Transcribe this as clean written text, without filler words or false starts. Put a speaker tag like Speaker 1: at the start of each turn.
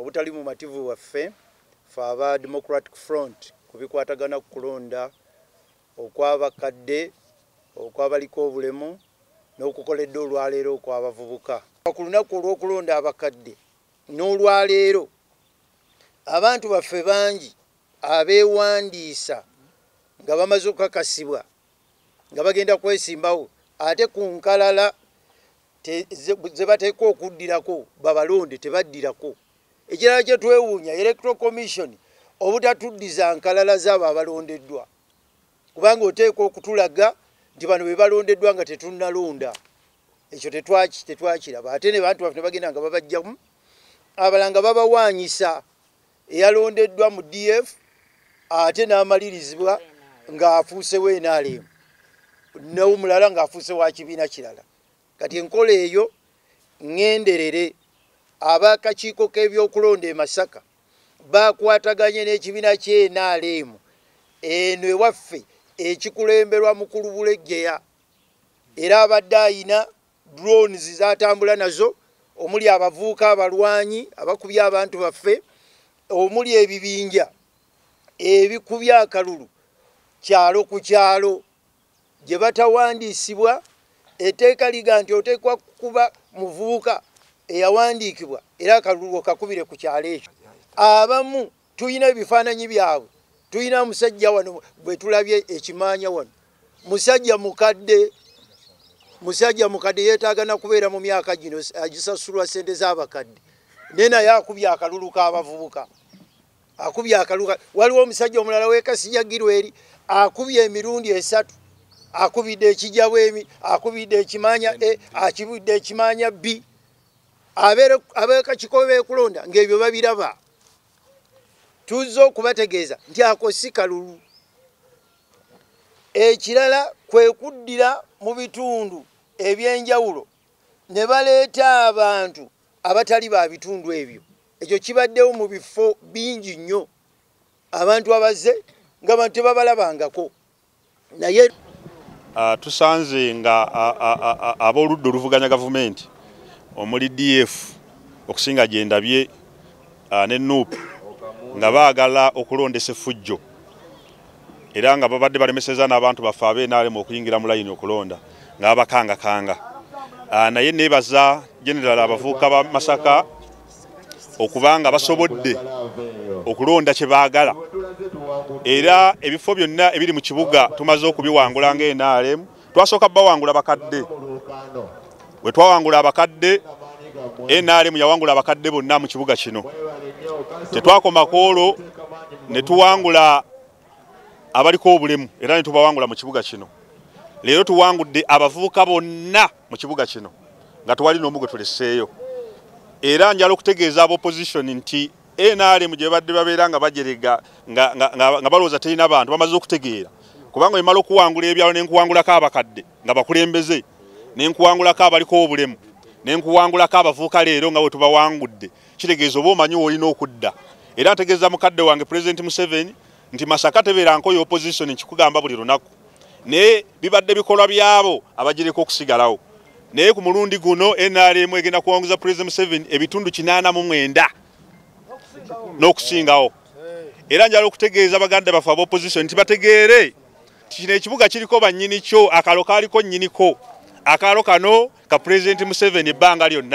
Speaker 1: Obutali mumativu waffe fe aba Democratic Front ku bikwatagana ku kulonda okw'abakadde, okwabaliko obulemu n'okukoledde olwaleero okw'abavubuka. Ku lunaku olw'okulonda abakadde n'olwaleero abantu baffe bangi abeewandiisa nga bamaze okukakasibwa nga bagenda kwesimbawo, ate ku nkalala ze bateekwa okuddirako babalonde tebaddirako. Ekirala kye twewuunya, Electoral Commission obutatuddiza nkalala zaabo abalondeddwa, kubanga oteekwa okutulaga nti bano be balondeddwa nga tetunnalonda. Ekyo tetwakiraba. Ate ne bantu baffe ne bagenda nga babajjamu, abalala nga babawaanyisa eyalondeddwa mu DF ate n'amalirizibwa ng'afuuse NRM, n'omulala ng'afuuse wa kibiina kirala. Kati enkola eyo ŋŋenderere. Abakakiiko k'ebyokulonda e Masaka bakwataganye n'ekibiina ky'e NRM eno ewaffe ekikulemberwa mukulu Bulegeya, era abadde ayina drones zatambula nazo, omuli abavubuka abalwanyi abakubye abantu baffe, omuli ebibinja ebikubye akalulu kyalo ku kyalo gye batawandiisibwa. Etteeka liga nti oteekwa kuba muvubuka eyawandiikibwa era akalulu okakubire ku kyalo ekyo. Abamu tulina ebifaananyi byabwe, tulina musajja wano bwe tulabye ekimaanya wano, musajja mukadde, musajja mukadde yeetaaga na kubeera mu myaka gino agisasulwa ssente z'abakadde, naye naye akubye akalulu k'abavubuka, akubye akalulu. Waliwo omusajja omulala w'e Kasijjagirwa eri akubye emirundi esatu, akubidde ekijjabwemi, akubidde ekimanya A, akubidde ekimanya B. Ab'akakiiko b'ekulonda ng'ebyo babiraba. Tuzze okubategeeza nti ako si kalulu. Ekirala kwe kuddira mu bitundu ebyenjawulo ne baleeta abantu abatali ba bitundu ebyo. Ekyo kibaddewo mu bifo bingi nnyo, abantu abazze nga bantu tebabalabangako. Naye
Speaker 2: Tusanze nga ab'oludda oluvuganya gavumenti omuli DF okusinga gye ndabye ne NUP nga baagala okulondesa effujjo, era nga babadde balemeseza n'abantu baffe ab'e NRM okuyingira mu layini okulonda nga babakangakanga. Naye neebaza general abavubuka ba Masaka okubanga basobodde okulonda kye baagala, era ebifo byonna ebiri mu kibuga tumaze okubiwangula nga NRM. Twasooka bawangula bakadde, bwe twawangula abakadde, NRM yawangula abakadde bonna mu kibuga kino. Tetwakoma ku olwo, ne tuwangula abaliko obulemu era ne tubawangula mu kibuga kino. Leero tuwangudde abavubuka bonna mu kibuga kino nga tewali n'omu gwe tuleseeyo. Era njala okutegeeza aba opposition nti NRM gye badde babeera nga bajerega nga balowooza terina bantu, bamaze okutegeera, kubanga emala okuwangula ebyalo nenkuwangulako abakadde nga bakulembeze, nenkuwangulako abaliko obulemu, nenkuwangulako abavubuka, leero nga bwe tubawangudde, kitegeeza oba omanyi woolina okudda. Era ntegeeza mukadde wange President Museveni nti Masaka tebeera nkoyo opposition, nkikugamba buli lunaku, naye bibadde bikolwa byabo abagireka okusigalawo. Naye ku mulundi guno NRM egenda kuwanguza President Museveni ebitundu 89 n'okusingawo. Era njala okutegeeza baganda baffe aba opposition nti bategeere nti kino ekibuga kiriko bannyini kyo, akalo kaaliko nnyiniko, akalo kano ka President Museveni ebbanga lyonna.